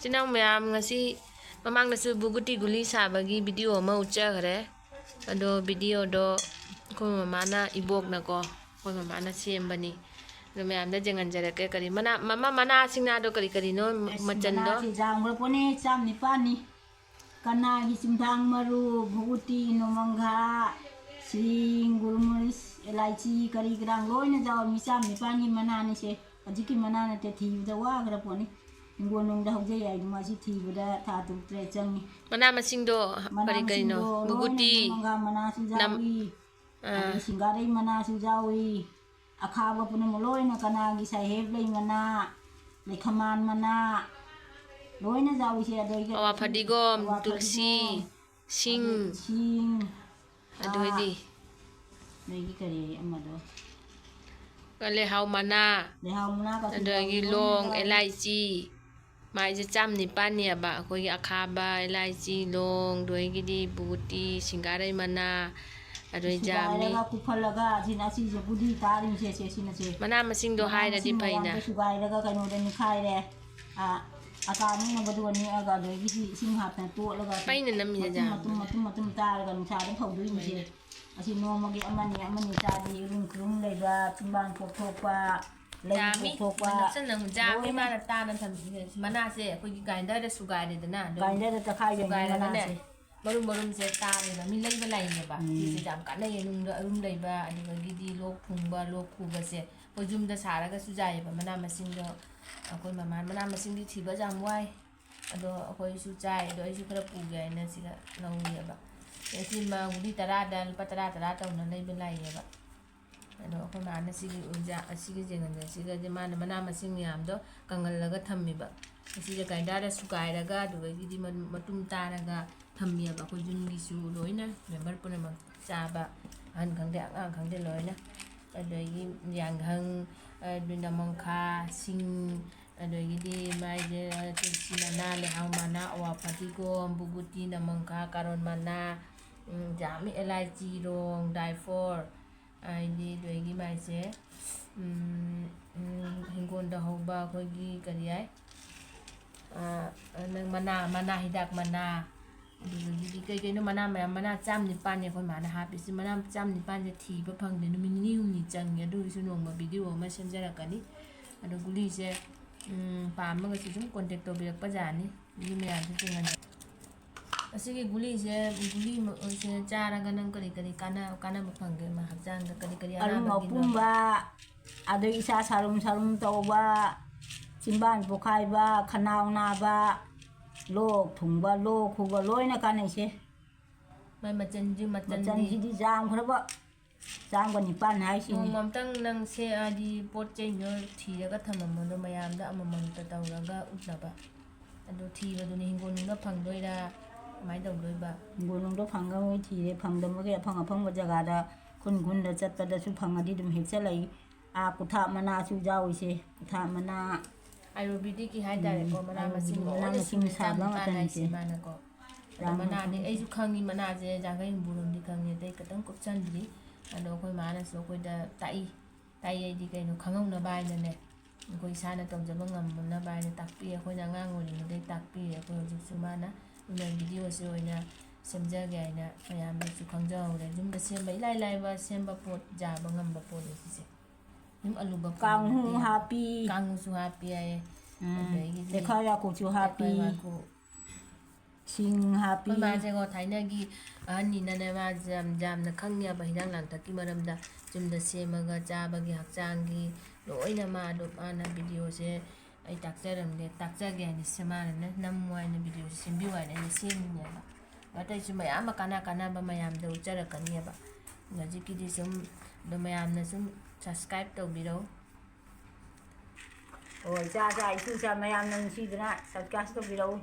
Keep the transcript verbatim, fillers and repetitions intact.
ꯏꯅꯥꯎ ꯃꯌꯥꯝ, ꯉꯁꯤ ꯃꯃꯥꯡꯗꯁꯨ ꯕꯨꯒꯨꯇꯤ ꯒꯨꯂꯤ ꯁꯥꯕꯒꯤ ꯚꯤꯗꯤꯑꯣ ꯑꯃ ꯎꯠꯆꯈ꯭ꯔꯦ꯫ ꯑꯗꯣ ꯚꯤꯗꯤꯑꯣꯗꯣ ꯑꯩꯈꯣꯏ ꯃꯃꯥꯅ, ꯏꯕꯣꯛꯅꯀꯣ, ꯑꯩꯈꯣꯏ ꯃꯃꯥꯅ ꯁꯦꯝꯕꯅꯤ꯫ ꯑꯗꯣ ꯃꯌꯥꯝꯗ ꯌꯦꯡꯍꯟꯖꯔꯛꯀꯦ꯫ ꯀꯔꯤ ꯃꯅꯥ, ꯃꯃꯥ, ꯃꯅꯥꯁꯤꯡꯅꯥꯗꯣ ꯀꯔꯤ ꯀꯔꯤꯅꯣ? ꯑꯁ, ꯃꯆꯟꯗꯣ? ꯃꯅꯥꯁꯤ ꯌꯥꯝꯈ꯭ꯔ ꯄꯣꯠꯅꯤ, ꯆꯥꯝ ꯅꯤꯄꯥꯜꯅꯤ꯫ ꯀꯅꯥꯒꯤ ꯆꯨꯝꯊꯥꯡ ꯃꯔꯨ, ꯕꯨꯒꯨꯇꯤ, ꯅꯣꯃꯪꯈꯥ, ꯁꯤꯡ, ꯒꯨꯔꯃꯨꯔꯤꯁ, ꯑꯦꯂꯥꯏꯆꯤ, ꯀꯔꯤ ꯀꯔꯥꯡ ꯂꯣꯏꯅ ꯌꯥꯎꯔꯃꯤ꯫ ꯆꯥꯝ ꯅꯤꯄꯥꯜꯒꯤ ꯃꯅꯥꯅꯤꯁꯦ꯫ ꯍꯧꯖꯤꯛꯀꯤ ꯃꯅꯥ ꯅꯠꯇꯦ, ꯊꯤꯕꯗ ꯋꯥꯈ꯭ꯔ ꯄꯣꯠꯅꯤ꯫ ꯍꯤꯡꯒꯣꯜ ꯅꯨꯡꯗ ꯍꯧꯖꯩ ꯍꯥꯏꯗꯨ, ꯃꯁꯤ ꯊꯤꯕꯗ ꯊꯥ ꯇꯔꯨꯛ ꯇꯔꯦꯠ ꯆꯪꯉꯤ꯫ ꯃꯅꯥ ꯃꯁꯤꯡꯗꯣ ꯃꯅꯥ ꯀꯔꯤ ꯀꯔꯤꯅꯣ? ꯃꯁꯤꯡꯗꯣ ꯂꯣꯏꯅ ꯕꯨꯒꯨꯇꯤ, ꯅꯣꯃꯪꯈꯥ ꯃꯅꯥꯁꯨ ꯅꯝ-, ꯌꯥꯎꯏ, ꯑꯥ꯫ ꯑꯗꯩ ꯁꯤꯡꯒꯥꯔꯩ ꯃꯅꯥꯁꯨ ꯌꯥꯎꯏ, ꯑꯈꯥꯕ ꯄꯨꯝꯅꯃꯛ ꯂꯣꯏꯅ, ꯀꯅꯥꯒꯤ ꯁꯥꯍꯦꯕ ꯂꯩ ꯃꯅꯥ, ꯂꯩꯈꯃꯥꯟ ꯃꯅꯥ, ꯂꯣꯏꯅ ꯌꯥꯎꯏꯁꯦ꯫ ꯑꯗꯩ ꯑꯋꯥ ꯐꯗꯤꯒꯣꯝ, ꯑꯋꯥ ꯇꯨꯜꯁꯤ, ꯐꯗꯤꯒꯣꯝ, ꯁꯤꯡ꯫ ꯑꯗꯩ ꯁꯤꯡ, ꯑꯗꯨ ꯑꯣꯏꯗꯤ? ꯑꯗꯒꯤ ꯀꯔꯤ ꯑꯃꯗꯣ? ꯂꯩꯍꯥꯎ ꯃꯅꯥ꯫ ꯂꯩꯍꯥꯎ ꯃꯅꯥꯒꯁꯨ ꯑꯗꯒꯤ ꯌꯥꯎꯏ, ꯂꯣꯡ, ꯂꯣꯏꯅ ꯌꯥꯎꯏ꯫ ꯑꯦꯂꯥꯏꯆꯤ꯫ ꯃꯥꯏꯁꯦ ꯆꯥꯝ ꯅꯤꯄꯥꯜꯅꯦꯕ꯫ ꯑꯩꯈꯣꯏꯒꯤ ꯑꯈꯥꯕ, ꯑꯦꯂꯥꯏꯆꯤ, ꯂꯣꯡ, ꯑꯗꯨꯗꯒꯤꯗꯤ ꯕꯨꯒꯨꯇꯤ, ꯁꯤꯡꯒꯥꯔꯩ ꯃꯅꯥ, ꯑꯗꯨꯗꯩ ꯖꯥꯃꯤ꯫ ꯁꯨꯒꯥꯏꯔꯒ ꯀꯨꯞꯍꯜꯂꯒ, ꯑꯁꯤꯅ, ꯑꯁꯤꯁꯦ ꯒꯨꯂꯤ ꯇꯥꯔꯤꯁꯦ, ꯁꯦ, ꯁꯤꯅ, ꯁꯦ꯫ ꯃꯅꯥ ꯃꯁꯤꯡꯗꯣ ꯃꯅꯥ ꯍꯥꯏꯔꯗꯤ ꯃꯁꯤꯡ ꯐꯩꯅ꯫ ꯃꯌꯥꯝꯗꯣ ꯁꯨꯒꯥꯏꯔꯒ ꯀꯩꯅꯣꯗ ꯅꯤꯈꯥꯏꯔꯦ꯫ ꯑꯥ, ꯑꯆꯥꯔ ꯃꯦꯠꯅꯕꯗꯨꯒ ꯅꯦꯛꯑꯒ, ꯑꯗꯒꯤꯗꯤ ꯏꯁꯤꯡ ꯍꯥꯞꯇꯅ ꯇꯣꯠꯂꯒ ꯄꯩꯅ ꯅꯝꯃꯤꯁꯦ ꯃꯇꯨꯝ, ꯖꯥꯝ꯫ ꯃꯇꯨꯝ, ꯃꯇꯨꯝ, ꯃꯇꯨꯝ ꯇꯥꯔꯒ ꯅꯨꯡꯁꯥꯗ ꯐꯧꯗꯣꯏꯅꯤꯁꯦ꯫ ꯄꯩꯅ꯫ ꯑꯁꯤ ꯅꯣꯡꯃꯒꯤ ꯑꯃꯅꯤ, ꯑꯃꯅꯤ ꯆꯥꯗꯤ ꯏꯔꯨꯝ ꯈꯨꯔꯨꯝ ꯂꯩꯕ, ꯆꯤꯟꯕꯥꯡ ꯄꯣꯛꯊꯣꯛꯄ, ꯂꯩ ꯖꯥꯝꯃꯤ꯫ ꯄꯣꯛꯊꯣꯛꯄ, ꯅꯞꯁꯟꯅ ꯑꯃꯨꯛ ꯖꯥꯝꯃꯤ ꯂꯣꯏꯅ꯫ ꯃꯥꯅ ꯇꯥꯅ ꯊꯝꯃꯤꯁꯦ꯫ ꯃꯅꯥꯁꯦ ꯑꯩꯈꯣꯏꯒꯤ ꯒ꯭ꯔꯥꯏꯟꯗꯔꯗ ꯁꯨꯒꯥꯏꯔꯦꯗꯅ, ꯑꯗꯨꯝ ꯒ꯭ꯔꯥꯏꯟꯗꯔꯗ ꯇꯛꯈꯥꯏꯗꯣꯏꯅꯦ ꯁꯨꯒꯥꯏꯔꯒꯅꯦ, ꯃꯅꯥꯁꯦ꯫ ꯃꯔꯨꯝ ꯃꯔꯨꯝꯁꯦ ꯇꯥꯔꯦꯕ, ꯃꯤ ꯂꯩꯕ ꯂꯥꯛꯏꯅꯦꯕ꯫ ꯎꯝ꯫ ꯁꯤꯁꯦ ꯌꯥꯝ ꯀꯥꯟꯅꯩꯌꯦ, ꯅꯨꯡꯗ ꯑꯔꯨꯝ ꯂꯩꯕ, ꯑꯗꯨꯗꯒꯤꯗꯤ ꯂꯣꯛ ꯊꯨꯡꯕ, ꯂꯣꯛ ꯈꯨꯕꯁꯦ ꯑꯩꯈꯣꯏ ꯌꯨꯝꯗ ꯁꯥꯔꯒꯁꯨ ꯌꯥꯏꯌꯦꯕ꯫ ꯃꯅꯥ ꯃꯁꯤꯡꯗꯣ ꯑꯩꯈꯣꯏ ꯃꯃꯥ, ꯃꯅꯥ ꯃꯁꯤꯡꯗꯤ ꯊꯤꯕ ꯌꯥꯝ ꯋꯥꯏ, ꯑꯗꯣ ꯑꯩꯈꯣꯏꯁꯨ ꯆꯥꯏ꯫ ꯑꯗꯣ ꯑꯩꯁꯨ ꯈꯔ ꯄꯨꯒꯦ ꯍꯥꯏꯅ ꯁꯤꯗ ꯂꯧꯔꯤꯑꯕ꯫ ꯑꯦ, ꯁꯤ ꯃꯥ ꯒꯨꯂꯤ ꯇꯔꯥꯗ ꯂꯨꯄꯥ ꯇꯔꯥ, ꯇꯔꯥ ꯇꯧꯅ ꯂꯩꯕ ꯂꯥꯛꯏꯅꯦꯕ꯫ ꯑꯗꯣ ꯑꯩꯈꯣꯏ ꯃꯥꯅ ꯁꯤꯒꯤ ꯎꯟꯖꯥ-, ꯑꯁꯤꯒꯤ ꯌꯦꯡꯉꯟꯖꯦ, ꯁꯤꯒꯁꯦ ꯃꯥꯅ ꯃꯅꯥ ꯃꯁꯤꯡ ꯃꯌꯥꯝꯗꯣ ꯀꯪꯍꯜꯂꯒ ꯊꯝꯃꯤꯕ꯫ ꯑꯁꯤꯁꯦ ꯒ꯭ꯔꯥꯏꯟꯗꯔꯗ ꯁꯨꯒꯥꯏꯔꯒ, ꯑꯗꯨꯗꯒꯤꯗꯤ ꯃ-, ꯃꯇꯨꯝ ꯇꯥꯔꯒ ꯊꯝꯃꯤꯑꯕ꯫ ꯑꯩꯈꯣꯏ ꯌꯨꯝꯒꯤꯁꯨ ꯂꯣꯏꯅ ꯃꯦꯝꯕꯔ ꯄꯨꯝꯅꯃꯛ ꯆꯥꯕ, ꯑꯍꯟ ꯈꯪꯗꯦ, ꯑꯉꯥꯡ ꯈꯪꯗꯦ, ꯂꯣꯏꯅ꯫ ꯑꯗꯒꯤ ꯌꯥꯡꯈꯪ, ꯑꯗꯨ ꯅꯃꯪꯈꯥ, ꯁꯤꯡ, ꯑꯗꯒꯤꯗꯤ ꯃꯥꯏꯁꯦ ꯇꯨꯜꯁꯤ ꯃꯅꯥ, ꯂꯩꯍꯥꯎ ꯃꯅꯥ, ꯑꯋꯥ ꯐꯗꯤꯒꯣꯝ, ꯕꯨꯒꯨꯇꯤ, ꯅꯃꯪꯈꯥ, ꯀꯥꯔꯣꯟ ꯃꯅꯥ, ꯎꯝ, ꯖꯥꯃꯤ, ꯑꯦꯂꯥꯏꯆꯤ, ꯂꯣꯡ, ꯗꯥꯏꯐꯣꯔ, ꯍꯥꯏꯗꯤ ꯑꯗꯒꯤ ꯃꯥꯏꯁꯦ, ꯎꯝ, ꯎꯝ, ꯍꯤꯡꯒꯣꯜꯗ ꯍꯧꯕ ꯑꯩꯈꯣꯏꯒꯤ ꯀꯔꯤ ꯍꯥꯏ, ꯑꯥ, ꯃꯅꯥ, ꯃꯅꯥ, ꯍꯤꯗꯥꯛ ꯃꯅꯥ, ꯑꯗꯨꯗꯒꯤꯗꯤ ꯀꯩ ꯀꯩꯅꯣ ꯃꯅꯥ ꯃꯌꯥꯝ, ꯃꯅꯥ ꯆꯥꯝ ꯅꯤꯄꯥꯟꯅꯦ ꯑꯩꯈꯣꯏ ꯃꯥꯅ ꯍꯥꯞꯄꯤꯁꯤ꯫ ꯃꯅꯥ ꯆꯥꯝ ꯅꯤꯄꯥꯟꯁꯦ ꯊꯤꯕ ꯐꯪꯗꯦ, ꯅꯨꯃꯤꯠ ꯅꯤꯅꯤ ꯍꯨꯝꯅꯤ ꯆꯪꯉꯦ꯫ ꯑꯗꯨꯒꯤꯁꯨ ꯅꯣꯡꯃ video ꯑꯃ ꯁꯦꯝꯖꯔꯛꯀꯅꯤ꯫ ꯑꯗꯣ ꯒꯨꯂꯤꯁꯦ, ꯎꯝ, ꯄꯥꯝꯃꯒꯁꯨ ꯑꯗꯨꯝ contact ꯇꯧꯕꯤꯔꯛꯄ ꯌꯥꯅꯤ꯫ ꯒꯨꯂꯤ ꯃꯌꯥꯝꯁꯦ ꯇꯣꯉꯥꯟꯅ꯫ ꯑꯁꯤꯒꯤ ꯒꯨꯂꯤꯁꯦ, ꯒꯨꯂꯤ ꯃ-, ꯁꯦ ꯆꯥꯔꯒ ꯅꯪ ꯀꯔꯤ ꯀꯔꯤ ꯀꯥꯟꯅ-, ꯀꯥꯟꯅꯕ ꯐꯪꯒꯦ? ꯃꯥ ꯍꯛꯆꯥꯡꯗ ꯀꯔꯤ ꯀꯔꯤ ꯑꯔꯨꯝ ꯑꯅꯥꯕꯒꯤꯅꯣ? ꯑꯄꯨꯝꯕ, ꯑꯗꯩ ꯏꯁꯥ ꯁꯥꯔꯨꯝ ꯁꯥꯔꯨꯝ ꯇꯧꯕ, ꯆꯤꯟꯕꯥꯟ ꯄꯣꯛꯈꯥꯏꯕ, ꯈꯅꯥꯎ ꯅꯥꯕ, ꯂꯣꯛ ꯊꯨꯡꯕ, ꯂꯣꯛ ꯈꯨꯕ ꯂꯣꯏꯅ ꯀꯥꯟꯅꯩꯁꯦ꯫ ꯃꯥꯏ ꯃꯆꯟꯁꯨ, ꯃꯆꯟꯗꯤ? ꯃꯆꯟꯁꯤꯗꯤ ꯌꯥꯝꯈ꯭ꯔꯕ, ꯆꯥꯝꯒ ꯅꯤꯄꯥꯟ ꯍꯥꯏꯁꯤꯅꯤ꯫ ꯅꯣꯡꯃ ꯑꯝꯇꯪ ꯅꯪꯁꯦ, ꯍꯥꯏꯗꯤ, ꯄꯣꯠ ꯆꯩꯗꯣ ꯊꯤꯔꯒ ꯊꯝꯃꯝꯕꯗꯣ ꯃꯌꯥꯝꯗ ꯑꯃꯃꯝꯇ ꯇꯧꯔꯒ ꯎꯠꯅꯕ꯫ ꯑꯗꯨ ꯊꯤꯕꯗꯨꯅꯤ ꯍꯤꯡꯒꯣꯜꯅꯨꯡꯗ ꯐꯪꯗꯣꯏꯔꯥ, ꯀꯃꯥꯏꯅ ꯇꯧꯗꯣꯏꯕ? ꯍꯤꯡꯒꯣꯜꯅꯨꯡꯗ ꯐꯪꯉꯝꯃꯣꯏ, ꯊꯤꯔꯦ, ꯐꯪꯗꯕꯒꯤ ꯑꯐꯪ ꯑꯐꯪꯕ ꯖꯒꯥꯗ ꯈꯨꯟ ꯈꯨꯟꯗ ꯆꯠꯄꯗꯁꯨ ꯐꯪꯉꯗꯤ ꯑꯗꯨꯝ ꯍꯦꯛꯆꯜꯂꯛꯏ꯫ ꯑꯥ, ꯀꯨꯊꯥꯞ ꯃꯅꯥꯁꯨ ꯌꯥꯎꯏꯁꯦ, ꯀꯨꯊꯥꯞ ꯃꯅꯥ꯫ ꯑꯥꯌꯨꯔꯕꯦꯗꯤꯛꯀꯤ ꯍꯥꯏꯇꯥꯔꯦꯀꯣ, ꯎꯝ, ꯃꯅꯥ ꯃꯁꯤꯡ ꯑꯥꯌꯨꯔꯕꯦꯗꯤꯛ ꯃꯅꯥ ꯂꯣꯏꯅ ꯃꯁꯤꯡ ꯁꯨꯅ ꯁꯥꯕ ꯆꯥꯝ ꯅꯤꯄꯥꯟ ꯉꯥꯛꯇꯅꯤ ꯍꯥꯏꯁꯦ ꯏꯆꯦ꯫ ꯃꯥꯅꯀꯣ꯫ ꯑꯗꯣ ꯌꯥꯝꯅ ꯃꯅꯥꯗꯤ ꯐꯪꯉꯤ꯫ ꯑꯩꯁꯨ ꯈꯪꯉꯤ, ꯃꯅꯥꯁꯦ ꯌꯥꯡꯈꯩ ꯍꯨꯝꯐꯨꯔꯣꯝꯗꯤ ꯈꯪꯉꯤ, ꯑꯇꯩ ꯈꯤꯇꯪ ꯀꯨꯞꯁꯟꯗ꯭ꯔꯤ꯫ ꯑꯗꯣ ꯑꯩꯈꯣꯏ ꯃꯥꯅꯁꯨ ꯑꯩꯈꯣꯏꯗ ꯇꯥꯛꯏ, ꯇꯥꯛꯏ ꯍꯥꯏꯗꯤ ꯀꯩꯅꯣ, ꯈꯪꯍꯧꯅꯕ ꯍꯥꯏꯅꯅꯦ, ꯑꯩꯈꯣꯏ ꯏꯁꯥꯅ ꯇꯧꯖꯕ ꯉꯝꯅꯕ ꯍꯥꯏꯅ ꯇꯥꯛꯄꯤ꯫ ꯑꯩꯈꯣꯏꯅ ꯑꯉꯥꯡ ꯑꯣꯏꯔꯤꯉꯩꯗꯩ ꯇꯥꯛꯄꯤ꯫ ꯑꯩꯈꯣꯏ ꯍꯧꯖꯤꯛꯁꯨ ꯃꯥꯅ ꯑꯗꯨꯅ videoꯁꯦ ꯑꯣꯏꯅ ꯁꯦꯝꯖꯒꯦ ꯍꯥꯏꯅ ꯃꯌꯥꯝꯗꯁꯨ ꯈꯪꯖꯍꯧꯔꯦ꯫ ꯌꯨꯝꯗ ꯁꯦꯝꯕ, ꯏꯂꯥꯏ ꯂꯥꯏꯕ, ꯁꯦꯝꯕ ꯄꯣꯠ, ꯌꯥꯕ ꯉꯝꯕ ꯄꯣꯠꯅꯤ ꯁꯤꯁꯦ꯫ ꯑꯗꯨꯝ ꯑꯂꯨꯕ ꯀꯥꯡꯍꯨ ꯄꯣꯠ ꯅꯠꯇꯦ꯫ ꯍꯥꯞꯄꯤ꯫ ꯀꯥꯡꯍꯨꯁꯨ ꯍꯥꯞꯄꯤ ꯍꯥꯏꯌꯦ꯫ ꯎꯝ꯫ ꯑꯗꯒꯤꯗꯤ ꯆꯦꯈꯥꯎ ꯋꯥꯀꯨꯁꯨ ꯍꯥꯞꯄꯤ꯫ ꯆꯦꯈꯥꯎ ꯋꯥꯀꯨ꯫ ꯁꯤꯡ ꯍꯥꯞꯄꯤ꯫ ꯑꯩꯈꯣꯏ ꯃꯥꯁꯦꯀꯣ, ꯊꯥꯏꯅꯒꯤ ꯑꯍꯟꯅꯤꯅꯅꯦ, ꯃꯥꯁꯦ ꯌꯥꯝ, ꯌꯥꯝꯅ ꯈꯪꯉꯦꯕ ꯍꯤꯗꯥꯛ ꯂꯥꯡꯊꯛꯀꯤ ꯃꯔꯝꯗ꯫ ꯌꯨꯝꯗ ꯁꯦꯝꯃꯒ ꯆꯥꯕꯒꯤ, ꯍꯛꯆꯥꯡꯒꯤ ꯂꯣꯏꯅ ꯃꯥ ꯑꯗꯨꯝ, ꯃꯥꯅ videoꯁꯦ ꯑꯩ ꯇꯥꯛꯆꯔꯝꯒꯦ, ꯇꯥꯛꯆꯒꯦ ꯍꯥꯏꯅ ꯁꯦ-, ꯃꯥꯅꯅꯦ ꯅꯝꯃꯨ ꯍꯥꯏꯅ, videoꯁꯦ ꯁꯦꯝꯕꯤꯌꯨ ꯍꯥꯏꯅ ꯑꯩꯅ ꯁꯦꯝꯃꯤꯅꯦꯕ꯫ ꯑꯇꯩꯁꯨ ꯃꯌꯥꯝ ꯑꯃ ꯀꯥꯟꯅ ꯀꯥꯟꯅꯕ ꯃꯌꯥꯝꯗ ꯎꯠꯆꯔꯛꯀꯅꯤꯕ꯫ ꯍꯧꯖꯤꯛꯀꯤꯗꯤ ꯁꯨꯝ ꯑꯗꯣ ꯃꯌꯥꯝꯅ ꯁꯨꯝ subscribe ꯇꯧꯕꯤꯔꯧ꯫ ꯑꯣ, ꯏꯆꯥ, ꯏꯆꯥ, ꯏꯁꯨ ꯏꯆꯥ ꯃꯌꯥꯝꯅ ꯅꯨꯡꯁꯤꯗꯨꯅ subscribe ꯇꯧꯕꯤꯔꯛꯎ꯫